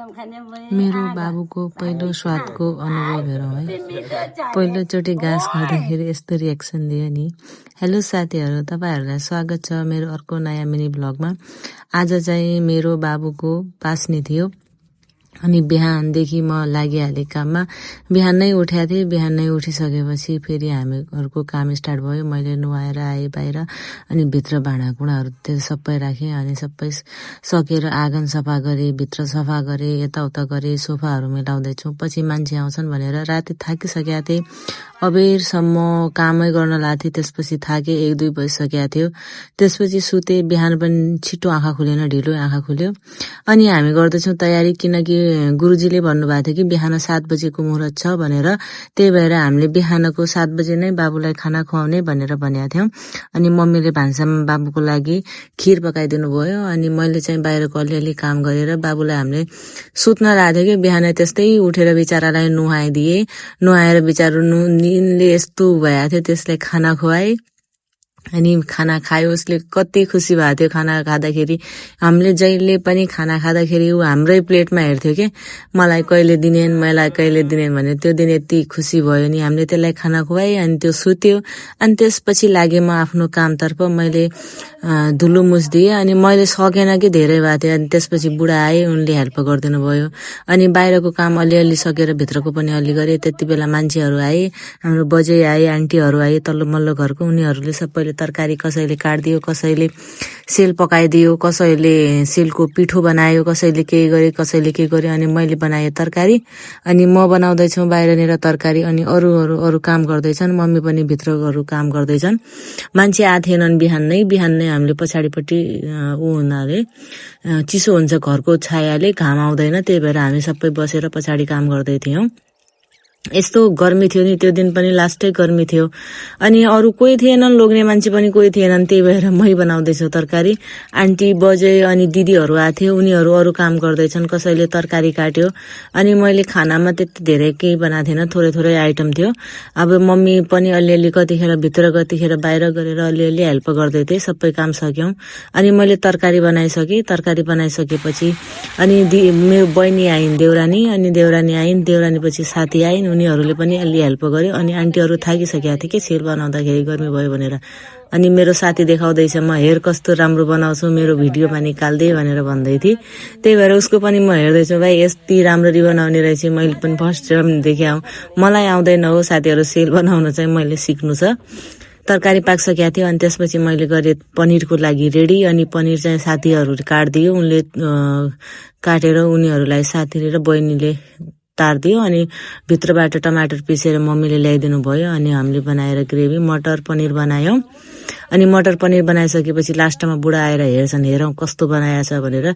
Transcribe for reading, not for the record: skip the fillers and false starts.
मेरो बाबुको पहिलो स्वादको अनुभव हेरौँ है। पहिलोचोटि घाँस खाँदाखेरि यस्तो रिएक्सन दियो नि। हेलो साथीहरू, तपाईहरूलाई स्वागत छ मेरो अर्को नयाँ मिनी ब्लगमा। आज चाहिँ मेरो बाबुको पास्ने थियो अनि बिहानदेखि म लागिहालेँ काममा। बिहान नै उठेको थिएँ। बिहान नै उठिसकेपछि फेरि हामीहरूको काम स्टार्ट भयो। मैले नुहाएर आएँ बाहिर अनि भित्र भाँडाकुँडाहरू त्यो सबै राखेँ अनि सबै सकेर आँगन सफा गरेँ, भित्र सफा गरेँ, यताउता गरेँ, सोफाहरू मिलाउँदैछु। पछि मान्छे आउँछन् भनेर राति थाकिसकेका थिएँ। अबेरसम्म कामै गर्न लाग्थेँ। त्यसपछि थाकेँ, 1-2 बजिसकेको थियो। त्यसपछि सुतेँ। बिहान पनि छिटो आँखा खुलेन, ढिलो आँखा खुल्यो। अनि हामी गर्दैछौँ तयारी, किनकि गुरुजीले भन्नुभएको थियो कि बिहान 7 बजेको मुहुर्त छ भनेर। त्यही भएर हामीले बिहानको 7 बजे नै बाबुलाई खाना खुवाउने भनेर भनेका थियौँ। अनि मम्मीले भान्सामा बाबुको लागि खिर पकाइदिनु भयो। अनि मैले चाहिँ बाहिरको अलिअलि काम गरेर बाबुलाई हामीले सुत्न राखेको थियो कि बिहान त्यस्तै उठेर बिचारालाई नुहाइदिए। नुहाएर बिचारो निनले यस्तो भएको थियो, त्यसलाई खाना खुवाए। अनि खाना खायो। उसले कति खुसी भएको थियो खाना खाँदाखेरि। हामीले जहिले पनि खाना खाँदाखेरि ऊ हाम्रै प्लेटमा हेर्थ्यो के, मलाई कहिले दिनेन्, मलाई कहिले दिनेन् भने। त्यो दिन यति खुसी भयो नि। हामीले त्यसलाई खाना खुवाए अनि त्यो सुत्यो। अनि त्यसपछि लागे म आफ्नो कामतर्फ। मैले धुलो मुछिदिएँ अनि मैले सकेन कि धेरै भएको थियो। अनि त्यसपछि बुढा आए, उनले हेल्प गरिदिनु भयो। अनि बाहिरको काम अलिअलि सकेर भित्रको पनि अलि गरेँ। त्यति बेला मान्छेहरू आए, हाम्रो बजै आए, आन्टीहरू आए तल्लो मल्लो घरको। उनीहरूले सबैले तरकारी कसैले काटिदियो, कसैले सेल पकाइदियो, कसैले सेलको पिठो बनायो, कसैले के गरे, कसैले के गर्यो। अनि मैले बनाएँ तरकारी। अनि म बनाउँदैछु बाहिरनिर तरकारी। अनि अरू काम गर्दैछन्। मम्मी पनि भित्रहरू काम गर्दैछन्। मान्छे आएनन् बिहान नै हामीले पछाडिपट्टि हुनाले चिसो हुन्छ घरको छायाले, घाम आउँदैन। त्यही भएर हामी सबै बसेर पछाडि काम गर्दै थियौँ। यस्तो गर्मी थियो नि त्यो दिन पनि, लास्टै गर्मी थियो। अनि अरू कोही थिएनन्, लोग्ने मान्छे पनि कोही थिएनन्। त्यही भएर मै बनाउँदैछु तरकारी। आन्टी बजे अनि दिदीहरू आएको थियो, उनीहरू अरू काम गर्दैछन्। कसैले तरकारी काट्यो। अनि मैले खानामा त्यति धेरै केही बनाएको थिएन, थोरै आइटम थियो। अब मम्मी पनि अलिअलि कतिखेर भित्र कतिखेर बाहिर गरेर अलिअलि हेल्प गर्दै थिएँ। सबै काम सक्यौँ। अनि मैले तरकारी बनाइसकेँ। तरकारी बनाइसकेपछि अनि मेरो बहिनी आइन्, देउरानी। अनि देउरानी आइन्, देउरानी पछि साथी आइन्, उनीहरूले पनि अलि हेल्प गर्यो। अनि आन्टीहरू थाकिसकेका थिए कि सेल बनाउँदाखेरि गर्मी भयो भनेर। अनि मेरो साथी देखाउँदैछ, म हेर कस्तो राम्रो बनाउँछु, मेरो भिडियोमा निकाल्दे भनेर भन्दै थिए। त्यही भएर उसको पनि म हेर्दैछु, भाइ यति राम्ररी बनाउने रहेछ, मैले पनि फर्स्ट टाइम देखाउँ। मलाई आउँदैन हो साथीहरू, सेल बनाउन चाहिँ मैले सिक्नु छ। तरकारी पाकिसकेको थियो। अनि त्यसपछि मैले गरेँ पनिरको लागि रेडी। अनि पनिर चाहिँ साथीहरूले काटिदियो। उनले काटेर उनीहरूलाई साथीले र बहिनीले तारिदियो। अनि भित्रबाट टमाटर पिसेर मम्मीले ल्याइदिनु भयो। अनि हामीले बनाएर ग्रेभी मटर पनिर बनायौँ। अनि मटर पनिर बनाइसकेपछि लास्टमा बुढा आएर हेर्छन्, हेरौँ कस्तो बनाएछ भनेर।